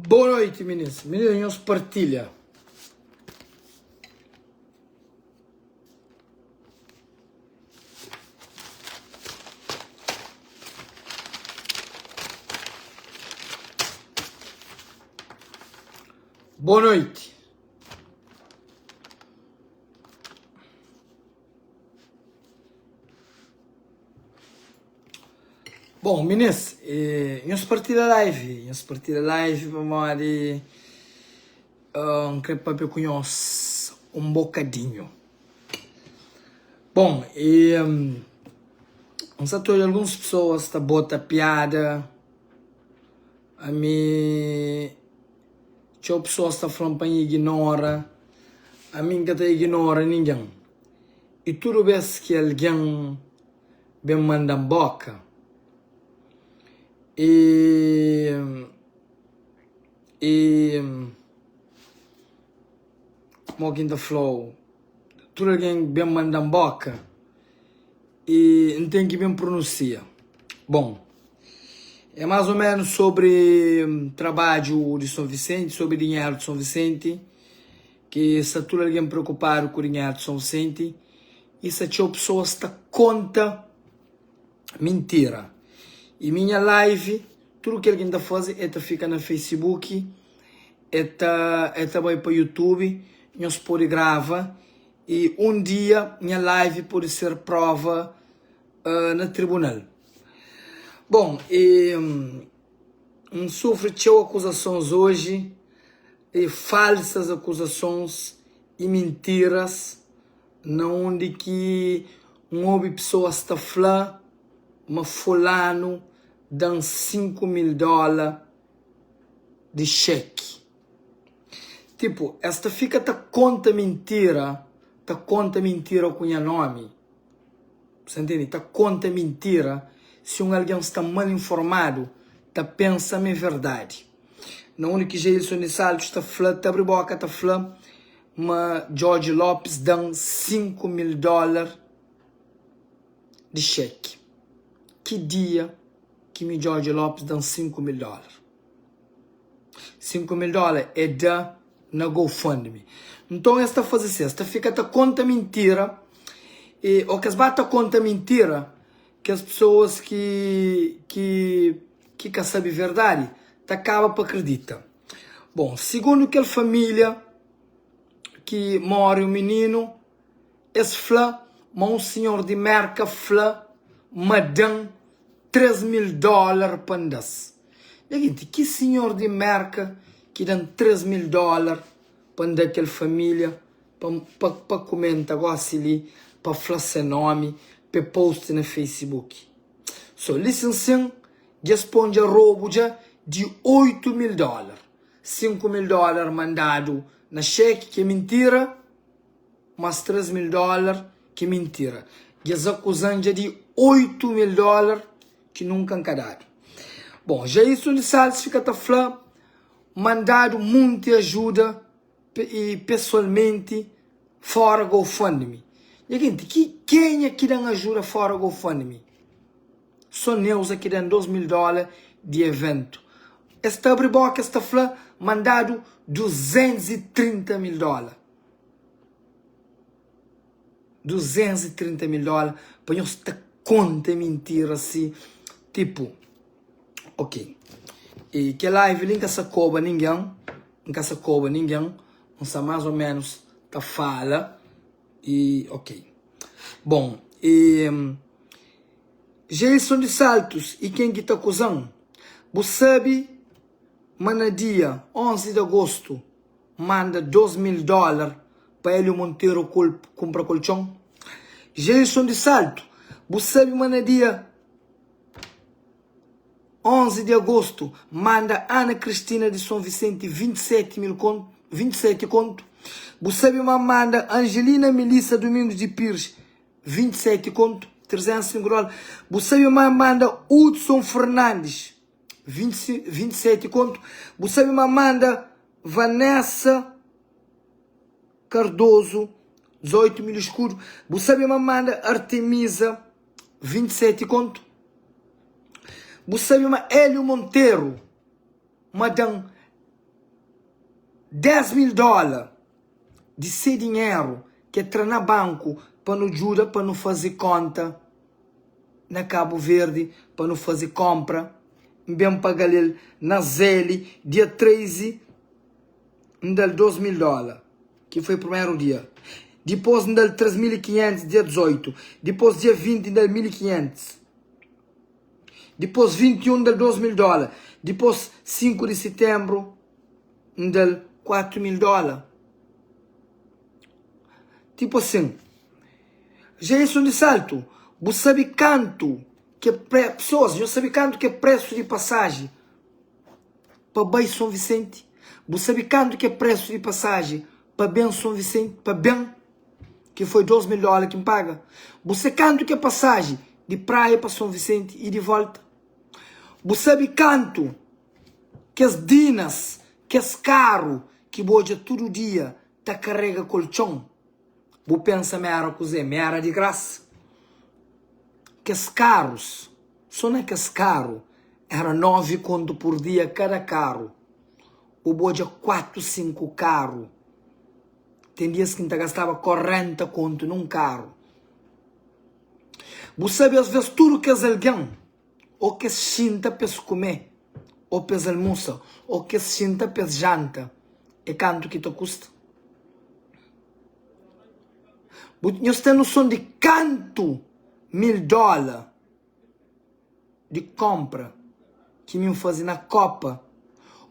Boa noite, minis. Minis, nhos partilha. Boa noite. Bom, minis, eh, nhos partilha live, nhos partilha live pamodi ah, N kre papia ku nhos un bokadinhu. Bom, e, N sa ta odja alguns pesoas ta bota piada, ami txeu pesoas ta fla-m pa N iginora, ami N ka ta iginora ningen. I tudu bes ki algen ben manda-m boka i i mo ki N ta fla-u tudu algen ben manda-m boka i N ten ki ben prununsia bon é más o ménus sobri trabadju di Son Visenti sobri dinheru di Son Visenti ki sta tudu algen preokupadu ku dinheru di Son Visenti I sa txeu pessoas ta konta mintira. I mi nha live tudu kel ki N ta faze e ta fika na Facebook, e ta e ta bai pa YouTube, nhos pode grava i un dia nha live pode ser prova na tribunal. Bom, e N sufri txeu akuzasons oji, e falsas akuzasons i mintiras. Na undi ki N obi pesoas ta fla ma fulanu da-m 5000 dóla di xeki. Tipu, es ta fika ta konta mintira, ta konta mintira ku nha nómi. Bu sta ntende? Ta konta mintira si un algen sta mal informadu, ta pensa ma é verdadi. Na undi ki Jailson di Saltus ta fla, ta abri bóka ta fla ma Jorge Lopes da-m 5000 dólar di xeki. Ki dia ki mi Jorge Lopes da-m 5000 dólar? 5000 dólar é da na GoFundMe. Nton es ta faze si, es ta fika ta konta mintira e o kes ba ta konta mintira, kes pesoas ki ki ki ka sabe verdadi ta kaba pa kridita. Bon, sigundu kel família ki móre un mininu, es fla ma un sinhor di Mérka fla ma da-m 3000 dólar pa N da-s. Nha genti, ki sinhor di Mérka ki da-m 3000 dólar pa N da kel família pa, pa, pa kumenta gósi li, pa fla se nómi, pa e post na Facebook? So, li sin sin, dja es pô-m dja robu dja di 8000 dólar. 5000 dólar mandadu na xeki, ki é mintira, más 3000 dólar ki é mintira. Dja es akuza-m dja di 8000 dólar ki nunka N ka dadu. Bon, Jailson di Sales fika ta fla mandadu munti ajuda i pesoalmenti fora GoFundMe. Nha genti, ki kenha ki da-m ajuda fora GoFundMe? So Neuza ki da-m 2000 dólar di eventu. Es ta abri boka es ta fla mandadu 230 mil dólar. 230 mil dólar pa nhos ta konta mintira si tipo ok e kel live li nka sa koba ningen nka sa koba ningen nsa mas o menos ta fala e ok bom e Jailson di Saltos e ken ki ta akuzan bu sabi ma na dia 11 di agosto manda 2000 dólar pa Hélio Monteiro kunpra koltxon? Jailson di Salto, bu sabe ma na dia 11 di agostu manda Ana Cristina di Son Vicente 27 mil kontu, 27 kontu? Bu sabe ma manda Angelina Melissa Domingos di Pires 27 kontu, 305 dólar? Bu sabe ma manda Hudson Fernandes 27 kontu? Bu sabe ma manda Vanessa Cardoso 18 mil escudo? Bu sabe ma manda Artemisa 27 kontu? Bu sabe ma Hélio Monteiro ma dan. 10 mil dóla di se dinheru ki el tra na banku pa nu djuda pa nu faze kónta na Kabu Verdi pa nu faze kónpra. N ben paga-l el na Zelle dia 13, N da-l 2 mil dóla, ki foi primeru dia. Dipôs N da-l 3.500 dia 18, dipôs dia 20 N da-l 1.500. Dipôs 21 N da-l 2 mil dóla, dipôs 5 di sitenbru N da-l 4 mil dóla. Tipo asin, Jailson di Saltu, bu sabe kantu ki é pre, pesoas, nhos sabe kantu ki é presu di pasaji pa bai Son Visenti? Bu sabe kantu ki é presu di pasaji pa ben Son Visenti, pa ben? Ki foi 2 mil dóla ki N paga. Bu sabe kantu ki é pasaji di Praia pa Son Visenti i di volta? Bu sabe kantu kes dinas, kes karu ki bu odja tudu dia ta karega koltxon, bu pensa ma éra kuzê? Ma éra di grasa? Kes karus, sô na kes karu, éra 9 kontu pur dia kada karu. Bu odja 4, 5 karu. Ten dias ki N ta gastaba 40 kontu nun karu. Bu sabe, asvês tudu kes algen ô kes xinta pa es kume ô pa es almusa ô kes xinta pa es janta é kantu ki ta kusta? Bu, nhos ten noson di kantu mil dóla di konpra ki mi N faze na Kopa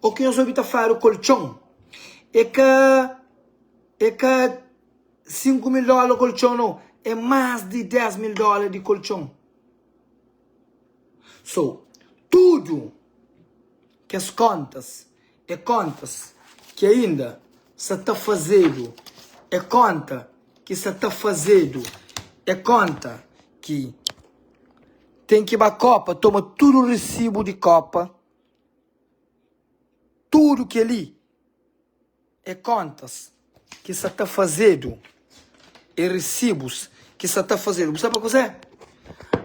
ô ki nhos obi ta fladu koltxon? É ka é ka 5 mil dóla koltxon nau, é más di 10 mil dóla di koltxon. So, tudu kes kontas é kontas ki ainda sa ta fazedu, é konta ki sa ta fazedu, é konta ki ten ki ba kopa toma tudu risibu di kopa, tudu kel-li. É kontas ki sa ta fazedu, é risibus ki sa ta fazedu. Bu sabe pa kuzê?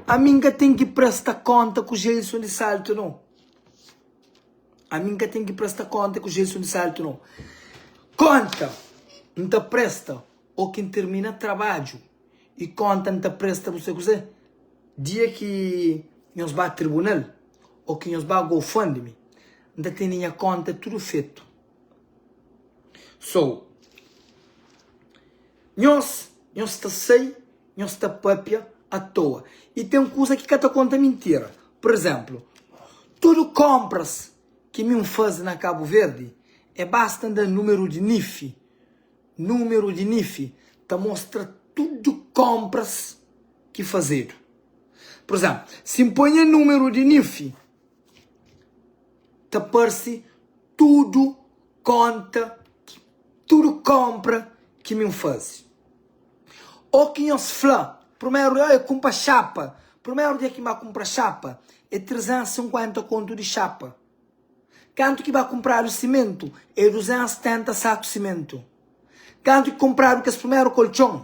Ami N ka ten ki presta konta ku Jailson di Saltu, nau. Ami N ka ten ki presta konta ku Jailson di Saltu, nau. Konta N ta presta ô ki N tirmina trabadju i konta N ta presta bu sabe kuzê? Dia ki nhos ba tribunal ô ki nhos ba GoFundMe, N ta tene nha konta tudu fetu. So, nhos, nhos ta sai, nhos ta papia atoa. I ten kuza ki ka ta konta mintira. Pur izénplu, tudu konpras ki mi N faze na Kabu Verdi, é basta N da númeru di NIF. Númeru di NIF ta mostra tudu konpras ki fazedu. Pur izénplu, si N poi nha númeru di NIF, ta parse tudu konta, tudu konpra ki mi N faze. Ô ki nhos fla, primeru dia, oi, kunpra xapa. Primeru dia ki N ba kunpra xapa, é 350 kontu di xapa. Kantu ki ba kunpradu simentu, é 270 saku simentu. Kantu ki kunpradu kes primeru koltxon,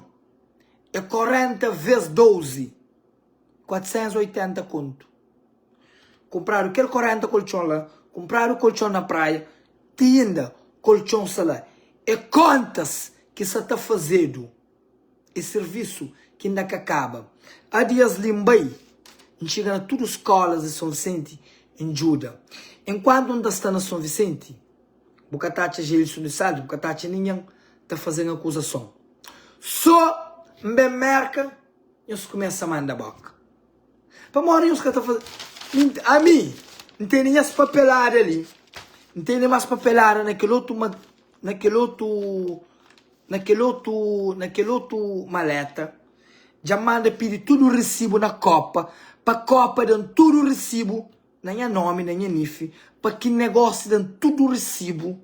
é 40 ves 12, 480 kontu. Kunpradu kel 40 koltxon la, kunpradu koltxon na praia, ti inda koltxon sta la. É kontas ki sa ta fazedu, é sirvisu ki inda ka kaba. Há dias li N bai, N txiga na tudu skolas di Son Visenti N djuda. Enkuantu N ta sta na Son Visenti, bu ka ta atxa Jailson di Salles, bu ka ta atxa ningen ta faze-m akuzason. So N ben Merka, nhos kumesa manda boka. Pamodi nhos ka ta faze Ami N tene nhas papelada li N tene mas papelada na kel otu na kel otu na kel otu na kel otu maleta Dja N manda pidi tudu risibu na kopa pa kopa da-m tudu risibu na nha nomi na nha NIF pa ki negosi da-m tudu risibu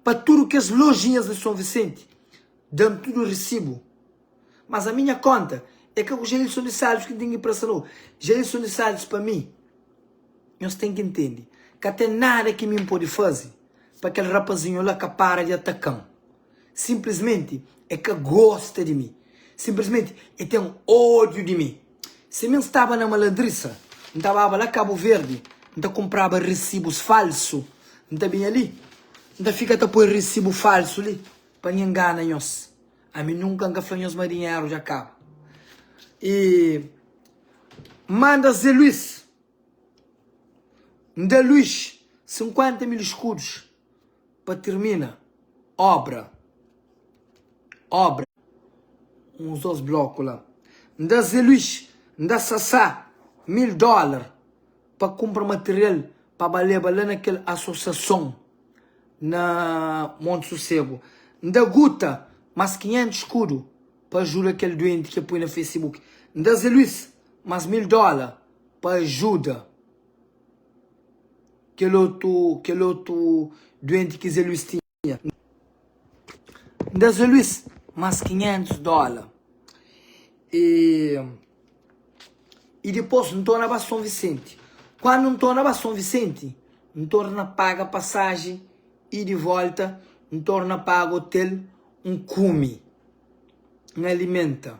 pa tudu kes lojinhas di Son Visenti da-m tudu risibu. Mas ami nha konta é ka ku Jailson di Salles ki N ten ki presta no. Jailson di Salles pa mi, nhos ten ki ntende, ka ten nada ki mi N pode faze pa kel rapazinhu la ka para di ataka-m. Sinplismenti e ka gosta di mi. Sinplismenti e ten ódiu di mi. Si mi N staba na malandrisa, N ta baba la Kabu Verdi, N ta kunpraba risibus falsu, N ta binha li. N ta fika ta poi risibu falsu li pa N ingana nhos. Ami nunka N ka fla nhos ma dinheru dja kaba. I N manda Zé Luís, N da Luís 50 mil skudus pa tirmina obra, obra, uns dos bloku la. N da Zé Luís, N da Sasá 1000 dólar pa kunpra material pa ba leba la na kel asosiason na Monte Sosego. N da Guta mas 500 skudu pa ajuda kel duenti ki el poi na Facebook. N da Zé Luís mas 1000 dóla pa ajuda kel otu kel otu duenti ki Zé Luís tinha. N da Zé Luís mas 500 dóla. E I dipôs N torna ba Son Visenti. Kandu N torna ba Son Visenti, N torna paga pasaji i di volta N torna paga otel, N kume, N alimenta.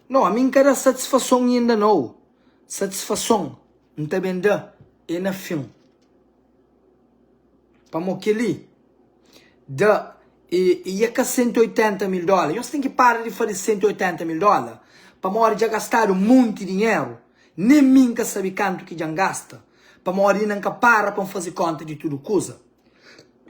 No, ami N ka da satisfason inda no. Satisfason N ta ben da é na fin. Pamô kel-li da e e ka 180 mil dóla. Nhos ten ki para di fla di 180 mil dóla, pamodi dja gastadu monti dinheru, nen mi N ka sabe kantu ki dja N gasta, pamodi inda N ka para pa N faze kónta di tudu kuza.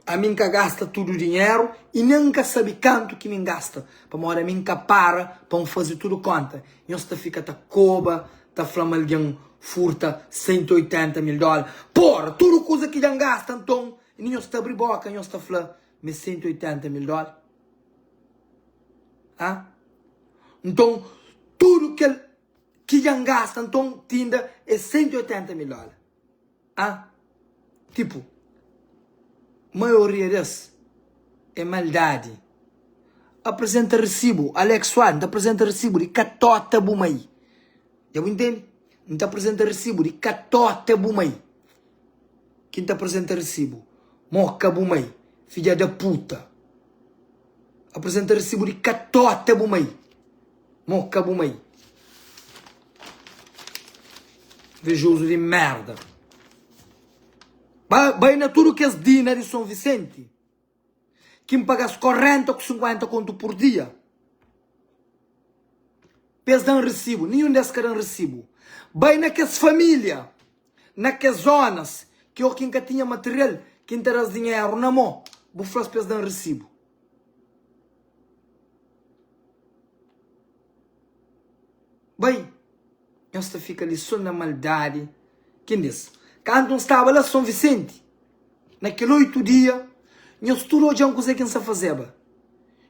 Ami N ka gasta tudu dinheru i nen N ka sabe kantu ki mi N gasta, pamodi ami N ka para pa N faze tudu kónta. Nhos ta fika ta koba, ta fla ma algen furta 180 mil dóla. Pora, tudu kuza ki dja N gasta, nton, i nhos ta abri bóka, nhos ta fla ma é 180 mil dóla? Ha? Nton, tudu kel ki dja N gasta, nton, tinda é 180 mil dóla. Ah, tipo, maioria des é maldadi. Apresenta recibo, Alex Soares, N ta apresenta recibo di katota bu mai. Dja bu intende? N ta apresenta recibo di katota bu mai. Ki N ta apresenta recibo? Moka bu mai, fidja da puta. Apresenta recibo di katota bu mai. Moka bu mai. Invejoso di merda. Ba, bai na tudu kes dina di São Vicente ki N paga-s 40 ku 50 kontu pur dia pa es da-m resibu. Ninhun des ka da-m resibu. Bai na kes família, na kes zonas ki ô ki N ka tinha material ki N ta da-s dinheru na mô, bu fla-s pa es da-m resibu. Bai, nhos ta fika li so na maldadi. Ken dis, Kantu N staba la Son Visenti, na kel oitu dia, nhos tudu odja-m kuzê ki N sa fazeba.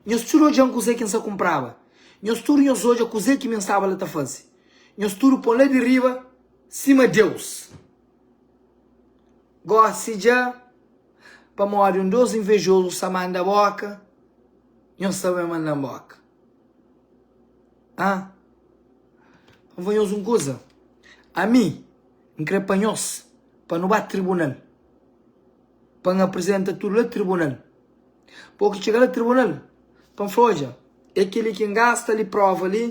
Nhos tudu odja-m kuzê ki N sa kunpraba. Nhos tudu nhos odja kuzê ki mi N staba la ta faze. Nhos tudu pô-m la di riba sima Deus. Gósi dja, pamodi un dos invejozu sa manda bóka, nhos ta ben manda-m bóka. Ah, N fla nhos un kuza, ami N kre pa nhos, pa nu ba tribunal, pa N aprizenta tudu la tribunal. Pa o ki txiga la tribunal, pa N fla, odja, é kel-li ki N gasta li, prova li,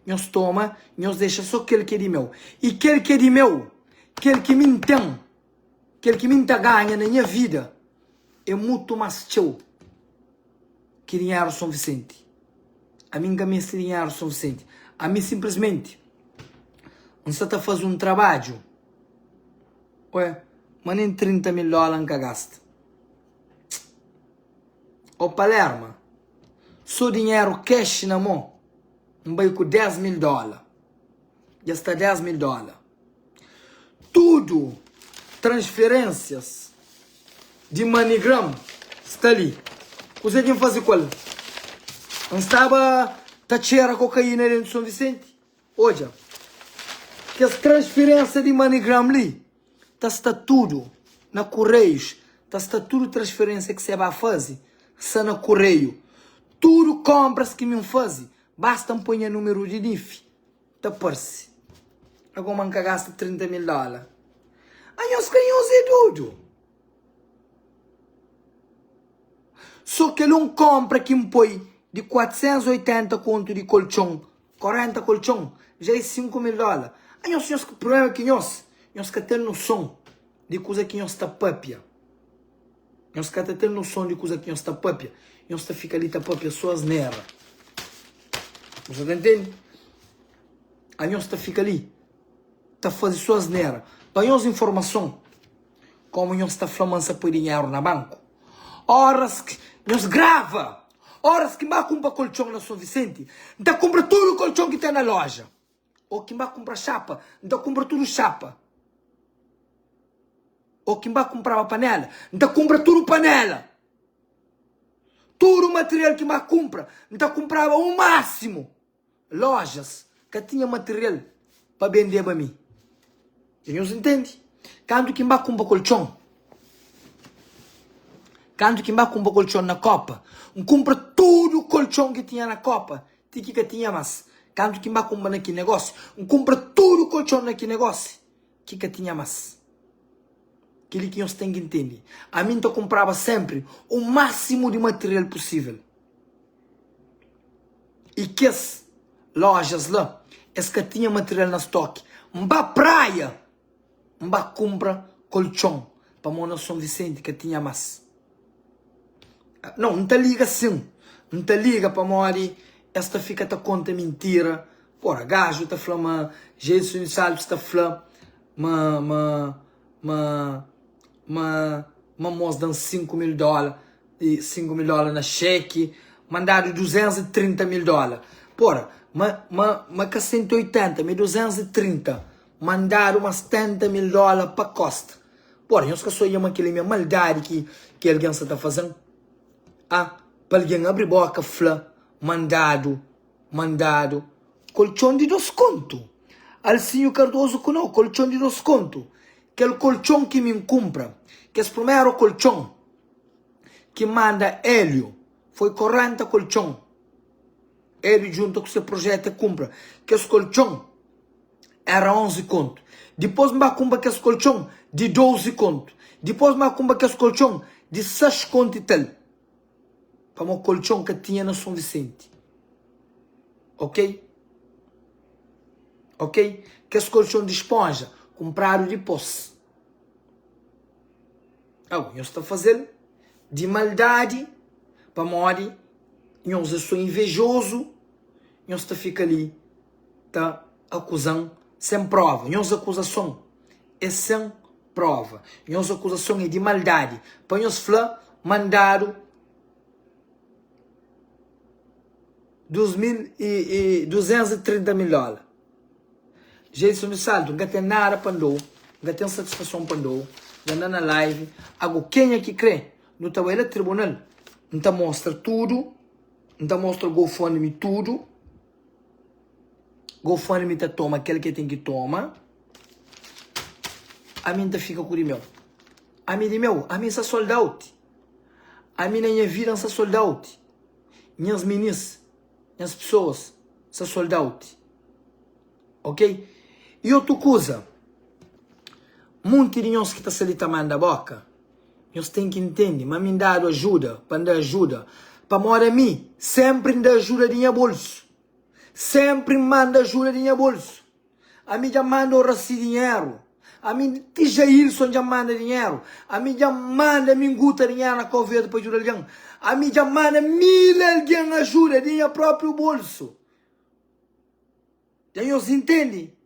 nhos toma, nhos dexa so kel ki é di meu. I kel ki é di meu, kel ki mi N ten, kel ki mi N ta ganha na nha vida, é mutu más txeu ki dinheru Son Visenti. Ami N ka meste dinheru Son Visenti. Ami sinplismenti N sta ta faze un trabadju, ué, ma nen 30 mil dóla N ka gasta. Ô Palerma, so dinheru cash na mô, N bai ku 10 mil dóla. Dja sta 10 mil dóla. Tudu transferênsias di MoneyGram sta li. Kuzê ki N faze ku el? N staba ta txera kokaína dentu Son Visenti. Odja, kes transferênsia di MoneyGram li ta sta tudu na kureius, ta sta tudu transferênsia ki se ba faze sta na kureiu. Tudu konpras ki mi N faze, basta N poi nha númeru di NIF. Ta parse Agó ma N ka gasta 30 mil dóla Anhos ka nhos é dodu So kel un konpra ki N poi di 480 kontu di koltxon 40 koltxon ja é 5 mil dóla Anhos nhos prubléma ki nhos nhos ka ten noson. di kuza ki nhos ta papia. Nhos ka ta ten noson di kuza ki nhos ta papia. Nhos ta fika li ta papia so asnera. Bu sa ta ntende? Anhos ta fika li ta faze so asnera. Pa nhos informason, komu nhos ta fla ma N sa poi dinheru na banku, oras ki nhos grava, oras ki N ba kunpra koltxon na Son Visenti, N ta kunpra tudu koltxon ki ten na loja. Ô ki N ba kunpra xapa, N ta kunpra tudu xapa. Ô ki N ba kunpraba panela, N ta kunpra tudu panela. Tudu material ki N ba kunpra, N ta kunpraba u másimu. Lojas ka tinha material pa bendeba mi. Dja nhos ntende? Kantu ki N ba kunpra koltxon, kantu ki N ba kunpra koltxon na Kopa, N kunpra tudu koltxon ki tinha na Kopa, ti ki ka tinha mas. Kantu ki N ba kunpra na ki negósiu, N kunpra tudu koltxon na ki negósiu ki ka tinha mas. Kel-li ki nhos ten ki ntende. Ami N ta kunpraba sénpri u másimu di material pusível. I kes lojas la, es ka tinha material na stoki. N ba praia, N ba kunpra koltxon pamodi na Son Visenti ka tinha mas. Nau, N ta liga sin, N ta liga pamodi es ta fika ta konta mintira. Pora, gaju ta fla ma Jason Salves ta fla ma ma ma ma ma mos da-m 5000 dóla i 5000 dóla na xeki, mandadu 230 mil dóla. Pora, ma ma ma ka 180, ma é 230, mandadu ma 70 mil dóla pa kosta. Pora, nhos ka sa odja ma kel-li ma é maldadi ki ki algen sa ta faze-m? Ah, pa algen abri boka fla mandadu Mandadu koltxon di dos kontu. Alsinhu Kardozu ku no, koltxon di dos kontu. Kel koltxon ki mi N kunpra, kes primeru koltxon ki manda Hélio, foi 40 koltxon. Hélio djunta ku se projetu e kunpra. Kes koltxon era 11 kontu. Dipôs N ba kunpra kes koltxon di 12 kontu. Dipôs N ba kunpra kes koltxon di 6 kontu i tal. Pamodi koltxon ka tinha na Son Visenti. Ok? Ok? Kes koltxon di sponja kunpradu dipôs. Au, nhos ta faze-l di maldadi pamodi nhos é so invejozu, nhos ta fika li ta akuza-m sen próva. Nhos akuzason é sen prova. Nhos akuzason é di maldadi. Pa nhos fla mandadu 230 mil dóla. Jason di Salto, N ka ten nada pa N da-u, N ka ten satisfason pa N da-u, dja N da na live. Ago, kenha ki kre, nu ta bai la tribunal, N ta mostra tudu, N ta mostra GoFundMe tudu. GoFundMe ta toma kel ki el ten ki toma. Ami N ta fika ku di meu. Ami di meu, ami N sta sold out. Ami na nha vida N sta sold out. Nhas minis, nhas pesoas sta sold out. Ok? I otu kuza, munti di nhos ki ta sta li ta manda boka, nhos ten ki ntende ma mi N dadu ajuda pa N da ajuda, pamodi ami senpri N da ajuda di nha bolsu. Senpri N manda ajuda di nha bolsu. Ami dja manda Oracy dinheru. Ami ti Jailson dja manda dinheru. Ami dja manda Minguta dinheru na Cabo Verde pa djuda algen. Ami dja manda mil algen ajuda di nha propriu bolsu. Dja nhos intende?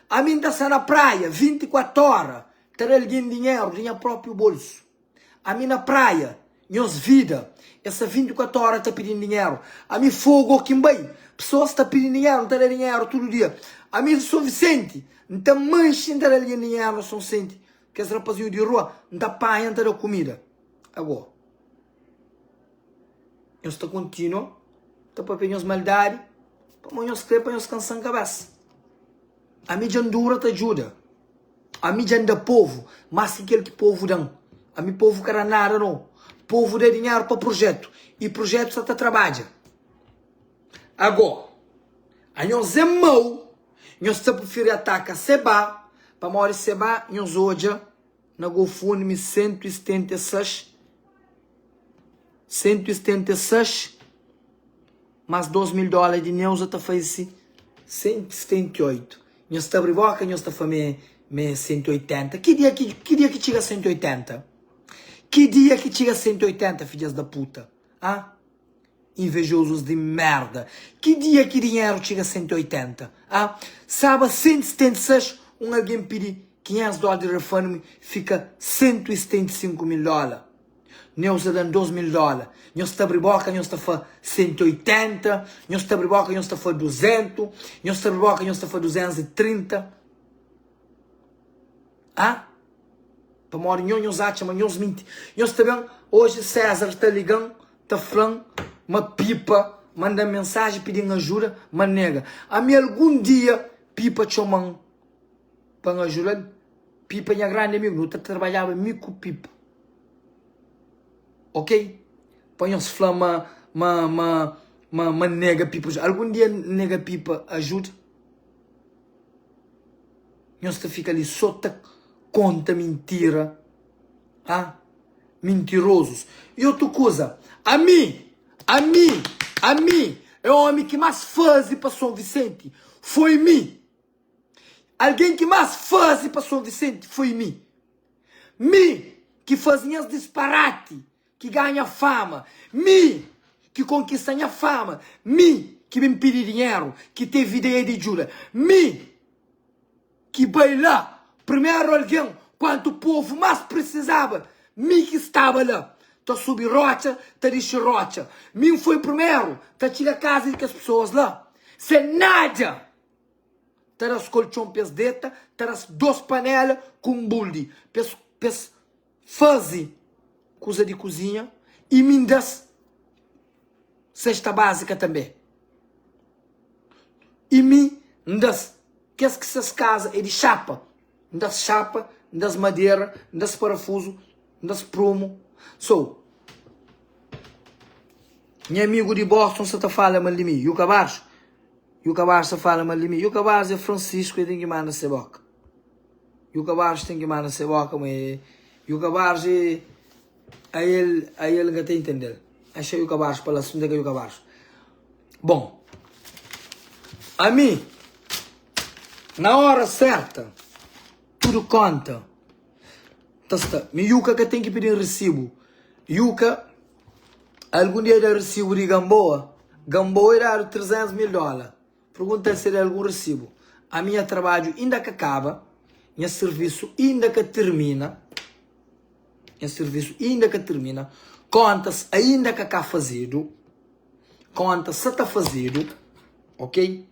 Ami N ta sta na praia 24 ora ta da algen dinheru di nha propriu bolsu. Ami na praia, nhos vida e sta 24 ora ta pidin dinheru. Ami fogo ki N bai, pesoas ta pidin dinheru, N ta da dinheru tudu dia. Ami di Son Visenti, N ta manxi N ta da algen dinheru na Son Visenti. Kes rapazinhu di rua, N ta panha N ta da kumida. Ago, nhos ta kontinua ta papia nhos maldadi pamodi nhos kre pa nhos kansa-m kabesa. Ami dja N dura ta djuda. Ami dja N da povu más ki kel ki povu da-m. Ami povu ka da nada no. Povu da dinheru pa projetu i projetu sa ta trabadja. Ago, anhos é mau, nhos ta prifiri ataka Seba, pamodi Seba nhos odja na GoFundMe 176, 176 más 2 mil dóla di Neuza ta faze 178. Nhos ta abri boka nhos ta fla ma é. ma é 180. Ki dia ki ki dia ki txiga 180? Ki dia ki txiga 180, fidjas da puta? Ah? Invejosos di merda. Ki dia ki dinheru txiga 180? Ah? Saba 176, un algen pidi 500 dólar di refund-me, fika 175 mil dólar. Neuza da-m 2 mil dólar. Nhos ta abri boka, nhos ta fla 180, nhos ta abri boka, nhos ta fla 200, nhos ta abri boka, nhos ta fla 230. Ah? Pamodi nho nhos atxa ma nhos minti. Nhos ta ben, oji César ta liga-m, ta fla-m ma Pipa manda-m mensaji pidi-m ajuda, ma N nega. Ami algun dia Pipa txoma-m pa N ajuda-l. Pipa é nha grandi amigu, nu ta trabadjaba mi ku Pipa. Ok? Pa nhos fla ma ma ma ma ma N nega Pipa ajuda. Algun dia N nega Pipa ajuda? Nhos ta fika li so ta konta mintira, ah, mintirozus. I otu kuza, ami, ami, ami é omi ki más faze pa Son Visenti, foi mi. Algen ki más faze pa Son Visenti foi mi. Mi ki faze nhas disparati ki ganha fama, mi ki konkista nha fama, mi ki ben pidi dinheru, ki tevi ideia di djuda, mi ki bai la, primeru algen kantu povu más prisizaba, mi ki staba la, ta subi rotxa, ta dixi rotxa, mi N foi primeru ta txiga kaza di kes pesoas la, sen nada, ta da-s koltxon pa es deta, ta da-s dos panela ku un buldi pa es pa es faze kuza di kuzinha i mi N da-s sesta bázika tanbê. I mi N da-s kes ki ses kaza é di xapa, N da-s xapa, N da-s madera, N da-s parafuzu, N da-s prumu. So, nha amigu di Boston sa ta fala mal di mi, Yuka Barxu, Yuka Barxu sa fala mal di mi. Yuka Barxu é Francisco, el ten ki manda se boka. Yuka Barros ten ki manda se boka ma e Yuka Barros e a el a el nka ta intendel axa Yuka Barros pa la asuntu é ka Yuka Barros bon ami na ora serta tudu konta ta sta mi Yuka ka ten ki pidin resibu Yuka algun dia da resibu di Gamboa Gamboa e dadu 300 mil dola Pergunta-l si el algun resibu. Ami nha trabadju inda ka kaba, nha sirvisu inda ka tirmina, nha sirvisu inda ka tirmina, kontas ainda ka ka fazedu, kontas sa ta fazedu, ok?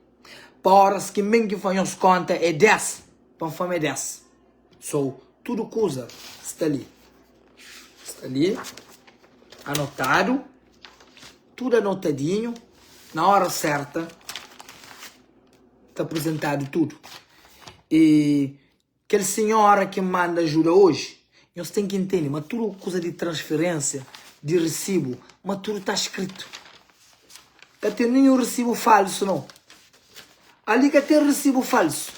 Pa oras ki N ben ki fla nhos konta é 10, pa N fla ma é 10. So, tudu kuza sta li, sta li anotadu. Tudu anotadinhu, na óra sérta ta aprizentadu tudu. I kel sinhóra ki N manda ajuda oji, nhos ten ki ntende ma tudu kuza di transferénsia, di risibu, ma tudu ta skritu. Ka ten ninhun risibu falsu nau. Ali ka ten risibu falsu.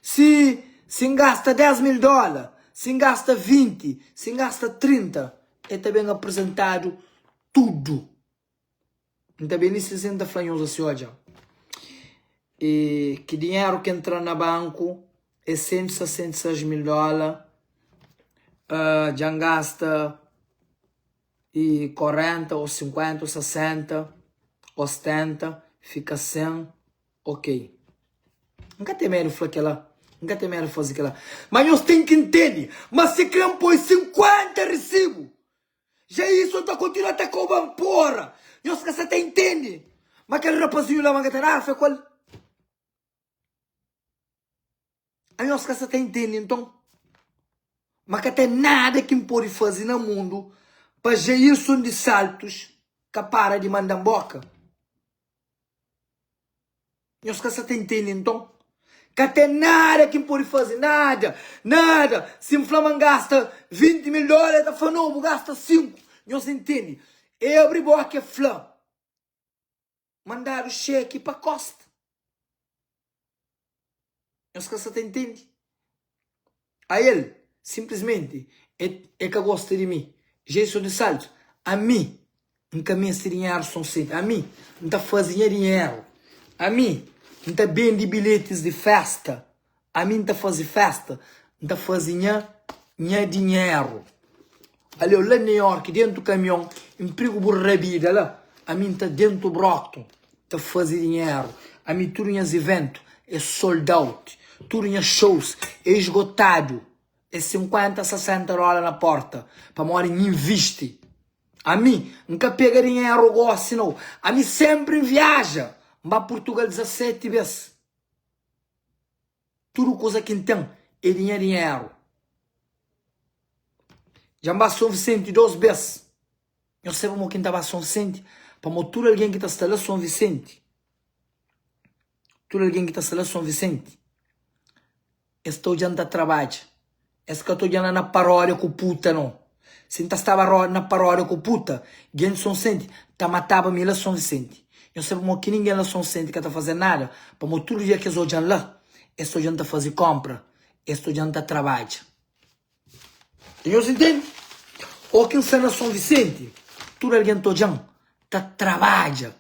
Si si N gasta 10 mil dóla, si N gasta 20, si N gasta 30, E ta ben aprizentadu tudu. N ta ben li si N ta fla nhos asi, odja, e ki dinheru ki entra na banku é 166 mil dóla, dja N gasta e 40 ô 50 ô 60 ô 70, fika 100. Ok. N ka ten medu fla kela. N ka ten medu faze kela. Ma nhos ten ki ntende ma si kre N poi 50 risibu, Jailson ta kontinua ta koba-m pora. Nhos ka sa ta intende ma kel rapazinhu la ma N ka ta da fe ku el. Anhos ka sa ta intende nton ma ka ten nada ki N pode faze na mundu pa Jailson di Saltus ka para di manda-m boka. Nhos ka sa ta intende nton? Ka ten nada ki N pode faze, nada, nada. Si N fla ma N gasta 20 mil dóla, el ta fla, no, bu gasta 5. Nhos intende? E abri boka e fla, mandadu xeki pa kosta. Nhos ka sa ta intende? Ael, sinplismenti, e e ka gosta di mi. Jason di Salto, Ami, N ka meste dinheru Sonsente. Ami, N ta faze nha dinheru. Ami, N ta bende biletis di festa. Ami N ta faze festa, N ta faze nha nha dinheru. Aleu la New York dentu kamion, N prigu bu rabida la. Ami N ta dentu Brockton ta faze dinheru. Ami tudu nhas iventu é sold out, tudu nhas shows é esgotadu, é 50, 60 dola na porta, pamodi N invisti. Ami N ka pega dinheru gosi nau, ami senpri N viaja, N ba Purtugal 17 bes. Tudu kuza ki N ten é di nha dinheru. Dja N ba Son Visenti dos bes. Nhos sabe mo ki N ta ba Son Visenti? Pamodi tudu algen ki ta sta la Son Visenti, tudu algen ki ta sta la Son Visenti, es ta odja-m ta trabadja. Es ka ta odja-m la na paródia ku puta, no. Si N ta staba na paródia ku puta, gen di Son Visenti ta mataba mi la Son Visenti. Nhos sabe mo ki ningen la Son Visenti ka ta faze nada, pamodi tudu dia ki es odja-m la, es ta odja-m ta faze kónpra, es ta odja-m ta trabadja. Nhos intende? Ô ki N sta na Son Visenti, tudu algen ta odja-m ta trabadja.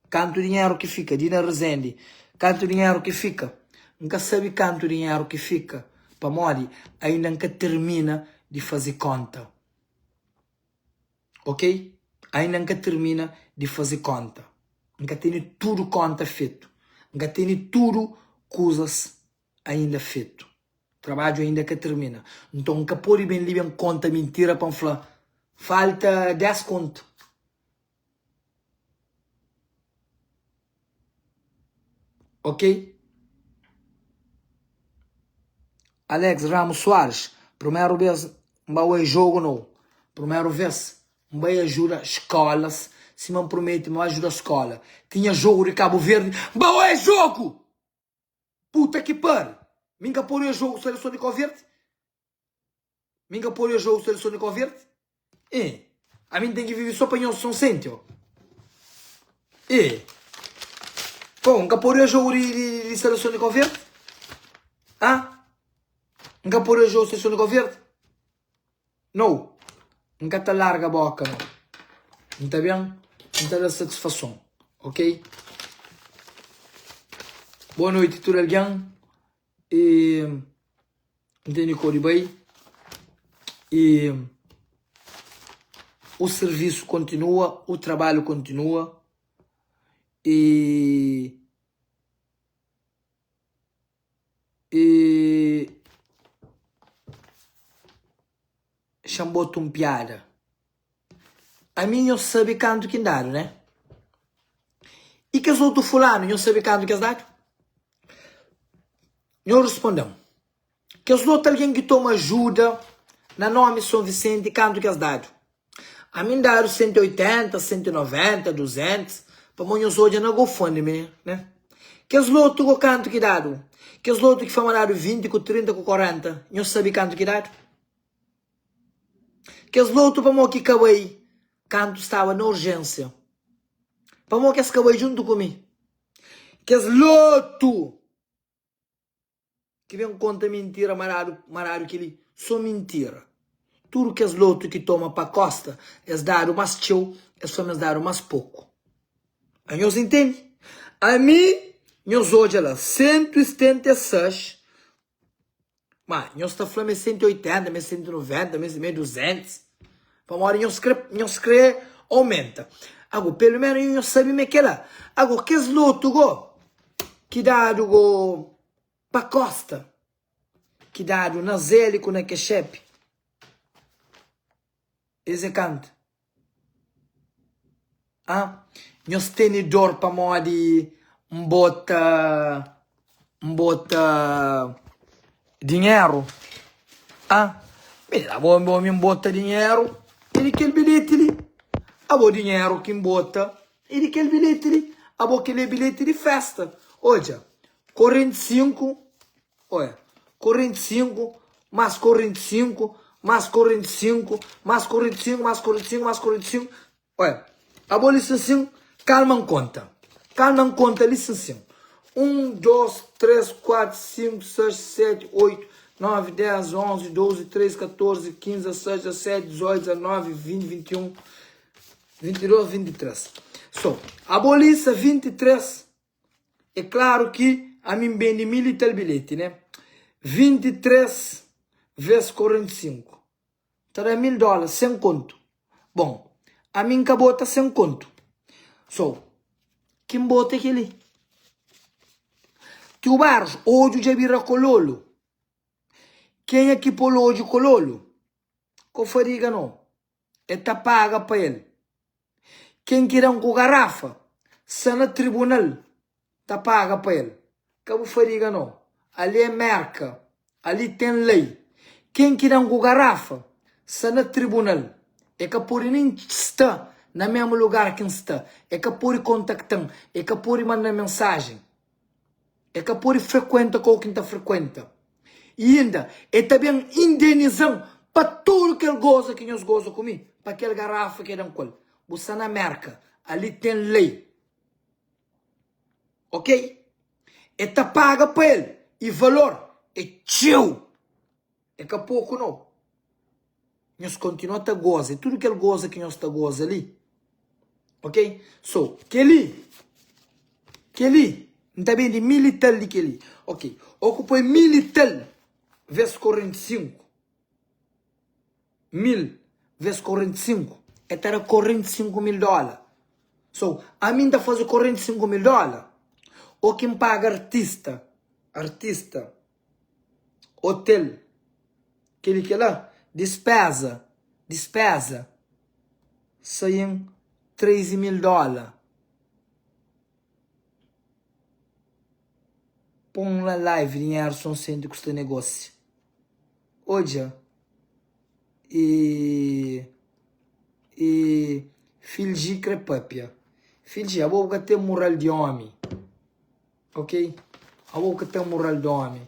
Kantu dinheru ki fika? Dina Rezende, Kantu dinheru ki fika? N ka sabe kantu dinheru ki fika, pamodi ainda N ka tirmina di faze kónta. Ok? Ainda N ka tirmina di faze kónta. N ka tene tudu kónta fetu. N ka tene tudu kuzas ainda fetu. Trabadju ainda ka tirmina. Nton, N ka pode ben li ben konta mintira pa N fla, Falta 10 kontu. Ok? Alex Ramos Soares, Primeru bes N ba oi jogu nou. Primeru ves N bai ajuda skolas, sima N prometi ma N bai ajuda skola. Tinha jogu di Kabu Verdi, N ba oi jogu! Puta ki pari! Mi N ka pode oi jogu seleson di Kau Verdi? Mi N ka pode odja jogu seleson di Kau Verdi? E, ami N ten ki vive so pa nhos Sonsenti, o. E, po, N ka pode odja jogu di, di, di seleson di Kau Verdi? Ha? N ka pode odja jogu seleson di Kau Verdi? Nou, N ka ta larga boka, nau. N ta ben, N ta da satisfason, ok? Boa noiti tudu algen. E N tene kori bai e o servisu kontinua, o trabalhu kontinua e e xa-m bota un piada. Ami nhos sabe kantu ki N dadu, né? I kes otu fulanu, nhos sabe kantu ki es dadu? Nhos responde-m, Kes otu algen ki toma ajuda na nomi Son Visenti, kantu ki es dadu? Ami N dadu 180, 190, 200, pamodi nhos odja na GoFundMe, né? Kes lotu go kantu ki dadu? Kes lotu ki fama dadu 20 ku 30 ku 40, nhos sabe kantu ki dadu? Kes lotu pamodi ki ka bai kantu staba na urjénsia? Pamodi ki es ka bai djuntu ku mi? Kes lotu ki ben konta mintira maradu maradu kel-li sô mintira. Tudu kes lotu ki toma pa kósta es dadu más txeu, es fla ma es dadu más poku. Anhos intende? Ami, nhos odja la, 176. Ma nhos ta fla ma é 180, ma é 190, ma é 200. Pamodi nhos kre, nhos kre aumenta. Ago, pelu menu nhos sabe ma é kela. Ago, kes lotu go, ki dadu go pa kosta, ki dadu na Zeli ku na Kexepe, es é kantu? Ah, nhos tene dor pamodi N bota, N bota dinheru? Ah, mi abo bo mi N bota dinheru é di kel bilheti li. Abo dinheru ki N bota é di kel bilheti li. Abo kel é bilheti di festa. Odja, 45, Oia, 45 más 45 más 45 más 45 más 45 más 45. Oia, abo li sinsin, kalma N konta. Kalma N konta li sinsin. 1, 2, 3, 4, 5, 6, 7, 8, 9, 10, 11, 12, 13, 14, 15, 16, 17, 18, 19, 20, 21, 22, 23. So, abo li sa 23. É klaru ki. Ami N bende mil i tal bilheti, né? 23 ves 45 ta da 1000 dóla, 100 kontu. Bon, ami N ka bota 100 kontu. So, ki N bota é kel-li. Tiu Barros, odju dja bira kololu. Kenha ki pô-l odju kololu? Ko fadiga no. E ta paga pa el. Ken ki da-m ku garafa sta na tribunal ta paga pa el. Ka bu fadiga no. Ali é Merka, ali ten lei. Ken ki da-m ku garafa sta na tribunal. E ka pode nen sta na mesmu lugar ki N sta. E ka pode kontakta-m, e ka pode manda-m mensajen. E ka pode frekuenta kau ki N ta frekuenta. I inda e ta ben indeniza-m pa tudu kel goza ki nhos goza ku mi, pa kel garafa ki e da-m ku el. Bu sta na Merka, ali ten lei. Ok? E ta paga pa el i valor é txeu. É ka poku nau. Nhos kontinua ta goza i tudu kel goza ki nhos ta goza li. Ok? So, kel-li, kel-li, N ta bende mil i tal di kel-li. Ok. Ô ku poi mil i tal ves 45, mil ves 45, e ta da 45 mil dóla. So, ami N ta faze 45 mil dóla, ô ki N paga artista, artista. Hotel, kel-li kel-la, dispéza, dispéza sai-m 13 mil dóla. Pô-m na live dinheru Soncente ku sta negósia. Odja, e, e Filji kre papia. Filji, abo bu ka ten mural di ómi. Ok abo bu ka ten mural di omi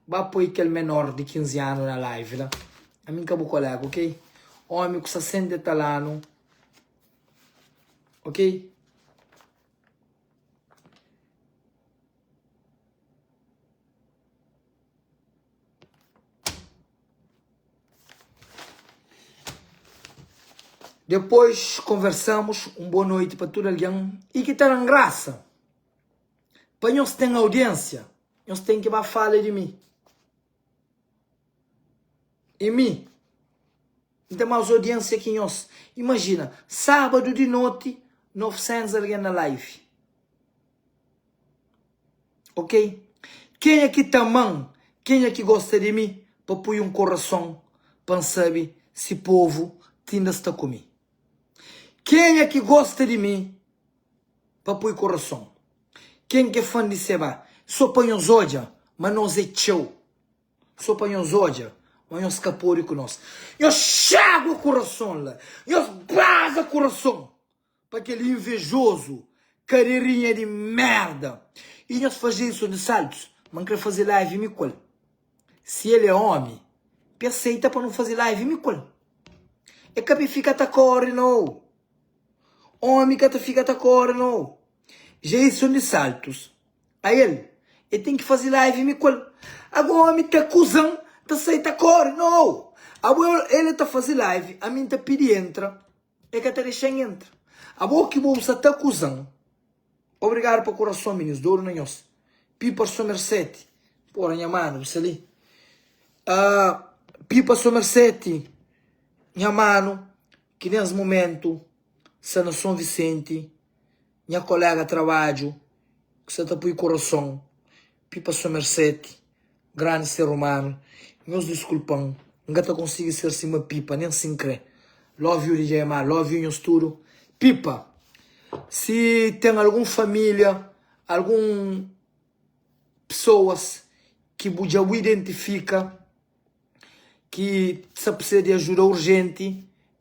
ba poi kel menor di 15 anu na live la ami nka bu kolega ok omi ku 60 e tal anu ok. Depois conversamos um boa noite pa tudo alguém e ki ta dan graça. Pa nhos ten audiênsia, nhos ten ki ba fala di mi. I mi, N ten más audiênsia ki nhos. Imajina, sábadu di noti, 900 algen na live. Ok? Kenha ki ta ama-m, kenha ki gosta di mi, pa pui un korason pa N sabe si povu tinda sta ku mi. Kenha ki gosta di mi, pa pui korason. Ken ke fan di Seba so pa nhos odja ma nos é txeu so pa nhos odja ma nhos ka pode ku nos nhos xagua korason la nhos baza korason pa kel invejozu kaderinha di merda i nhos faze isu di saltus ma N kre faze live mi ku el si el é omi pe seita pa nu faze live mi ku el e ka pe fika ta kore nau. Omi ka ta fika ta kore no. Jailson di Saltos a el e ten ki fazi live mi ku el. Ago omi ta akuzan ta sai ta kore no. Abo el e ta fazi live ami nta pidi entra e ka ta dexan entra. Abo ki bo sa ta akuzan. Obrigado pa kurason minis dodu na nhos. Pipa Somerset pora nha manu bu sta li. Pipa Somerset nha manu. Ki nes mumentu sta na Son Visenti, nha kolega trabadju ki sta ta pui kurason pipa Somerset, grandi ser umanu, nhos diskulpa-m, N ka ta konsigi ser sima Pipa, nen si N kre. Love you DJ Mar, love you nhos tudu. Pipa, si ten algun familia, algun pesoas ki bu dja bu identifika, ki sa precisa di ajuda urgente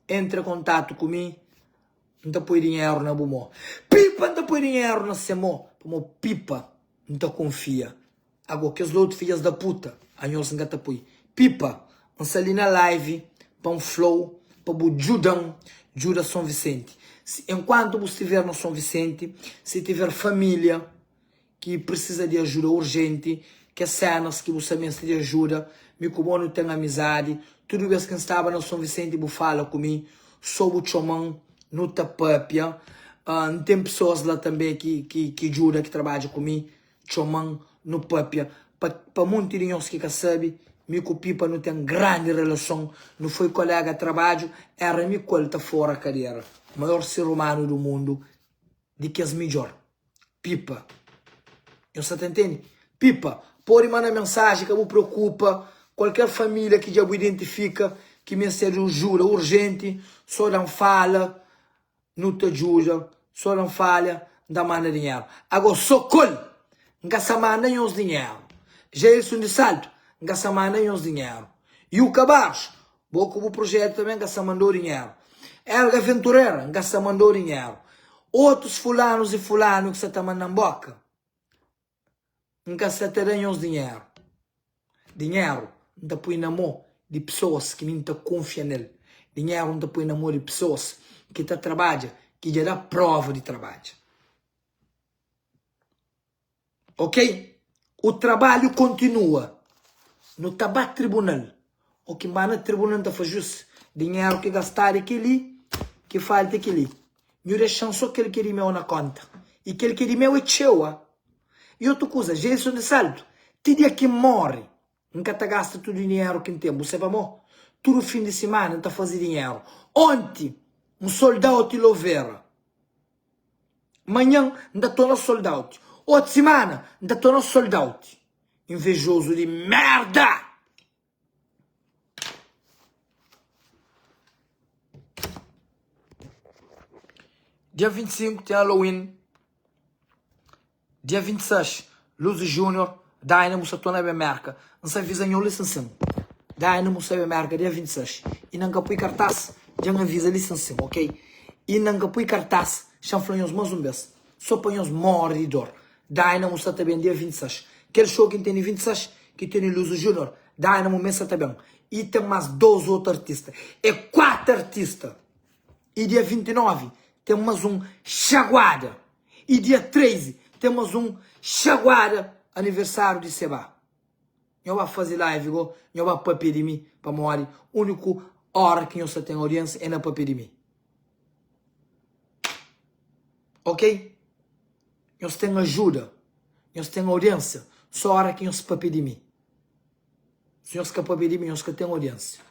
entra contacto ku mi nta poi dinheiro na bu mo pipa nta poi dinheiro na se mo pamo pipa nta confia ago kes lotu fidjas da puta anhos nka ta poi pipa nsa li na live pa nflou pa bu djudan djuda São Vicente enquanto bu stiver na São Vicente si tiver familia ki prisiza di ajuda urjenti, kes sénas ki bu sta meste di ajuda, mi ku bo nu ten amizadi, tudu bês ki N staba na Son Visenti bu fala ku mi, sô bu txoma-m, nu ta pâpia. N ten pesoas la tanbê ki djuda, ki trabadja ku mi, txoma-m, nu papia pa pa munti di nhos ki ka sabi mi ku Pipa nu ten grandi relason nu foi kolega trabadju era mi ku el ta fora kadera maior ser umanu du mundu di kes midjor Pipa nhos sa ta intende Pipa pode manda mensaji ka bu preokupa kualker familia ki dja bu identifika ki meste di ajuda urjenti so dan fala Nu ta djuda, so na falha N ta manda dinheru. Ago so kol N ka sa manda nhos dinheru. Jailson di Salto N ka sa manda nhos dinheru. Yuka Barros bo ku bu projetu tanbe N ka sa mandou dinheru. Elga Venturera N ka sa mandou dinheru. Otus fulanus i fulanu ki sa ta manda-m boka. N ka sa ta da nhos dinheru. Dinheru N ta poi na mô di pesoas ki mi N ta kunfia nel. Dinheru N ta poi na mô di pesoas ki ta trabadja, ki dja da prova di trabadja. Ok? O trabalhu kontinua. Nu ta ba tribunal. O ki N ba na tribunal N ta fla jus, dinheru ki gastadu é kel-li, ki falta é kel-li. Nhu dexa-m so kel ki é di meu na konta. I kel ki é di meu é txeu, a. I otu kuza, Jason di Saltu, ti dia ki N móre, N ka ta gasta tudu dinheru ki N ten. Bu sabe pamó? Tudu fin di simana N ta faze dinheru. Onti, N sold out Lovera. Manhan, N ta torna sold out. Otu simana, N ta torna sold out. Invejozu di merda! Dia 25 tem Halloween. Dia 26, Luz Junior, Dynamo sa torna ben Merka. N sa avisa nho li sin. Dynamo sa ben Merka dia 26. E nan ka pui cartaz, dja N avisa li sin, ok? E nan ka pui cartaz, xa N fla nhos mas un bes. So pa nhos more di dor. Dynamo sa ta ben dia 26. Kel show ki N tene 26, ki tene Luzu Junior, Dynamo me sa ta ben. I ten mas 2 otu artista. É 4 artista. I dia 29 ten mas un xaguada. I dia 13 ten mas un xaguada aniversáriu di Sebah. Nho ba faze live go, nho ba papia di mi, pamodi uniku ora ki nho sa ten audiensia é na papia di mi. Ok? Nhos ten ajuda, nhos ten audiensia so ora ki nhos papia di mi. Si nhos ka papia di mi, nhos ka ten audiensia.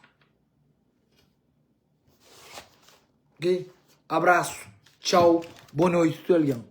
Ok? Abrasu, txau, boa noiti tudu algen.